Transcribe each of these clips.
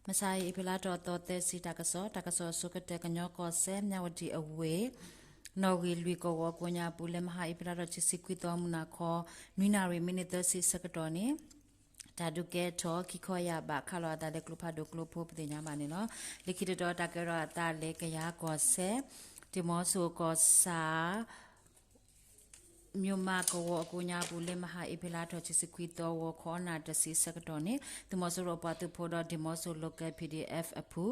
မဆါအံၤ အ့ဖြ့လါထီၣ်သီသၢဆံ တၢ်ကစီၣ်, တၢ်ကစီၣ်အဆိကတၢၢ် ကညီကီၢ်စဲၣ် မၠၣ်ဝတံၣ်အဝ့ၢ် နီၣ်ဂံၢ်လွံၢ်ကဝီၤကိးညါပူၤ လၢမဟါအ့ဖြ့လါထီၣ်ခံဆံခွံသီ မုၢ်နၤခီ နွံနၣ်ရံၣ် မံးနံးသၢဆံအဆၢကတီၢ်န့ၣ် တၢ်ဒုးကဲထီၣ်ခံခီယာ်ဘး ခးလီၤအသးလၢကျိဖးဒိၣ်ကျိဖိ ပသ့ၣ်ညါဘၣ်န့ၣ်လီၤ. လၢခံတတီၤ တၢ်ကဲထီၣ်အသးလၢကယၤကီၢ်စဲၣ် ဒ့ၣ်မီစိၤကီၢ်ဆၣ် မၠိၣ်မးကဝီၤအကိးညါပူၤ လၢမဟါအ့ဖြ့လါထီၣ်ခံဆံခွံသီ ဂီၤခီနၣ်ရံၣ်တဆံအဆၢကတီၢ်န့ၣ် သုးမီၤစိရိၤအပှၤသုးဖိဒီး ဒ့ၣ်မီစိၤ Local P D F အဖု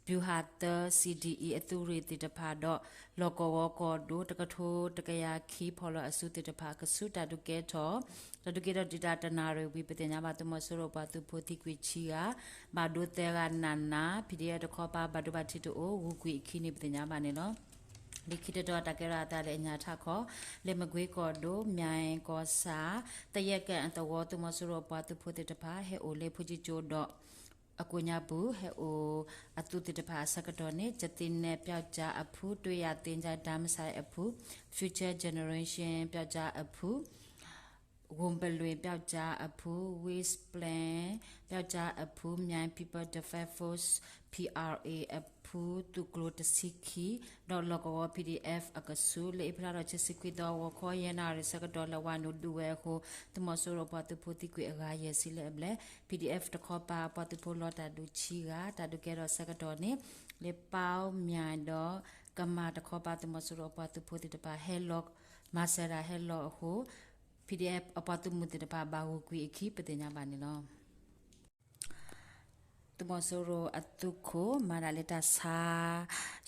ဗျူဟာသၢ C D E အသုးရ့ၣ်သ့ၣ်တဖၣ်ဒီး လီၢ်ကဝီၤကီၢ်ဒိၣ် တကထိတကယၤခံ ဖီၣ်လီၤအစုသ့ၣ်တဖၣ်အကဆူး တၢ်ဒုးကဲထီၣ် တၢ်ဒုးကဲထီၣ်တုၤတၢ်တနၣ်ရံၣ်ဝံၤ ပသ့ၣ်ညါဘၣ် သုးမီၤစိရိၤအပှၤသုးဖိသံကွံာ်ဆံဂၤ ဘၣ်ဒိသၢဂၤနးနး P D F တခီပၤ ဘၣ်ဒိဘၣ်ထံးတအိၣ် ဂုၤကွံာ်အခံန့ၣ် ပသ့ၣ်ညါဘၣ်န့ၣ်လီၤ. လၢခံတတီၤ တၢ်ကဲထီၣ်အသးလၢအညၣ်ထးခီ လၢမကွ့ကီၢ်ဒိၣ် မၠဲကီၢ်ဆၣ် သယဲၢ်ကဲအသဝီ သုးမီၤစိရိၤအပှၤသုးဖိသ့ၣ်တဖၣ် ဟဲအိၣ်လၢဖိကၠံကၠိဒီး အကိးညါပူၤ ဟဲအိၣ်အသုးသ့ၣ်တဖၣ်အဆၢကတီၢ်န့ၣ် ကသ့ၣ်နဲၣ်ပျောက်ကျားအဖု တွဲယၤသ့ၣ်ညါ ဒၢမဆါအဖု Future Generation ပျောက်ကျားအဖု ဂိၣ်ပလွံၢ်ပျောက်ကျားအဖု West Plains ပျောက်ကျားအဖု Myaing People Defense Force P R A အဖု သုးကျိၤတဆံခံ ဒီးလီၢ်ကဝီၤ P D F အကဆူး လၢအ့ဖြ့လါထီၣ်ခံဆံခွံသီ ဂီၤခီယဲၢ်နၣ်ရံၣ်ဆၢကတီၢ် လၢဝၤနုာ်ဒုးဝဲအဃိ သုးမီၤစိရိၤပှၤသုးဖိသံကွံာ်အဂၤယဲၢ်ဆံလၢအဘျဲၣ် P D F တခီပၤပှၤသုးဖိလီၤတၢ်ဒုးဆံဂၤ တၢ်ဒုးကဲထီၣ်ဆၢကတီၢ်န့ၣ် လၢပီၣ်မၠဲဒီး ကမၤတခီပၤ သုးမီၤစိရိၤအပှၤသုးဖိသ့ၣ်တဖၣ် ဟဲလီၤမၤစၢၤတၢ်ဟဲလီၤအဃိ P D F အပှၤသုးမုၢ်သ့ၣ်တဖၣ် ဘၣ်ဂုၤကွံာ်အခံ ပသ့ၣ်ညါဘၣ်န့ၣ်လီၤ. သုးမီၤစိရိၤအသုးခိၣ် မၤဒၣ်လၢတၢ်ဆါ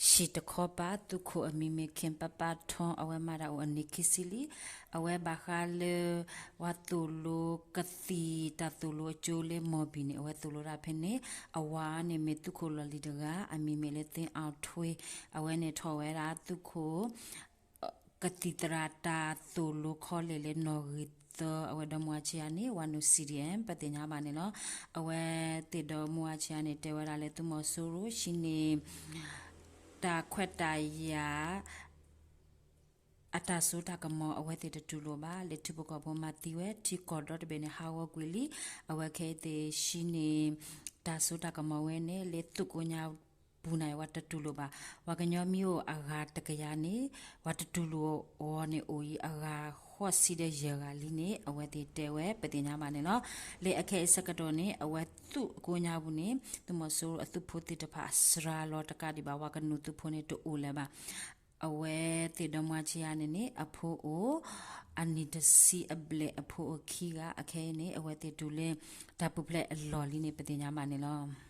ဟံၣ်တခီပၤ သုးခိၣ်အမံၤမ့ၢ် ခင်ပပထွန်း အဝဲမၤတၢ်အိၣ်အနံၣ်ခံဆံလံ. အဝဲဘၣ်ဃးလၢ ဝၤသိၣ်လိကသံၣ်တၢ်သိၣ်လိအကၠိလၢမီၢ်ဘံၣ်န့ၣ် အဝဲသိၣ်လိတၢ်ဖဲန့ၣ် အဝၤန့ၣ်မ့ၢ်သုးခိၣ်လီၢ်လံၤတဂၤ အမံၤမ့ၢ်လၢ သ့ၣ်အီထွ့ အဝဲန့ၣ်ထီၣ်ဝဲဒၣ်သုးခိၣ် ကသံၣ်သရၣ်တၢ်သိၣ်လိခီလဲၣ်လၢနီၣ်ဂံၢ်သၢ အဝဲဒီမါဆံးအါန့ၣ် ဝၤနုာ် C D M ပသ့ၣ်ညါဘၣ်န့ၣ်လီၤ. အဝဲသ့ၣ်ဒီမါဆံးအါန့ၣ် တဲဝဲဒၣ်လၢသုးမီၤစိရိၤ ဟံးန့ၢ် တၢ်ခွဲးတၢ်ယာ် အတၢ်စိတၢ်ကမီၤ အဝဲသ့ၣ်တတူၢ်လိာ်ဘၣ် လၢထံဖိကီၢ်ဖိမၤသံဝဲ ထံကီၢ်ဒီတဘ့ၣ်န့ၣ် ဟးဂီၤကွံာ်လံ. အဝဲခဲအံၤသ့ၣ်ဟံးန့ၢ် တၢ်စိတၢ်ကမီၤဝဲန့ၣ် လၢသုးကိးညါပူၤန့ၣ် ဝၤတတူၢ်လိာ်ဘၣ်. ပှၤကညီမ့ၢ်အိၣ်အဂၤတကယၤန့ၣ် ပှၤတတူၢ်လိာ်အီၤန့ၣ်အိၣ်အံၤ အဂၤဃိးဆံဒီးယဲၢ်ဂၤလံန့ၣ် အဝဲသ့ၣ်တဲဝဲ ပသ့ၣ်ညါဘၣ်န့ၣ်လီၤ. လၢအခဲအံၤဆၢကတီၢ်န့ၣ် အဝဲသုးအကိးညါပူၤန့ၣ် သုးမီၤစိရိၤအသုးဖိသ့ၣ်တဖၣ်အစှၤလီၤတကးဒံးဘၣ် ပှၤကနုာ်သုးဖိန့ၣ်တအိၣ်လၢၤဘၣ်. အဝဲသ့ၣ်ဒီမါဆံးအါန့ၣ်န့ၣ် အဖိအိၣ် အနံၣ်တဆံအဘျဲၣ် အဖိအိၣ်ခံဂၤ အခဲအံၤန့ၣ် အဝဲသ့ၣ်တုၤလၢ တၢ်ပူၤဖျဲးအလီၢ်လံန့ၣ် ပသ့ၣ်ညါဘၣ်န့ၣ်လီၤ.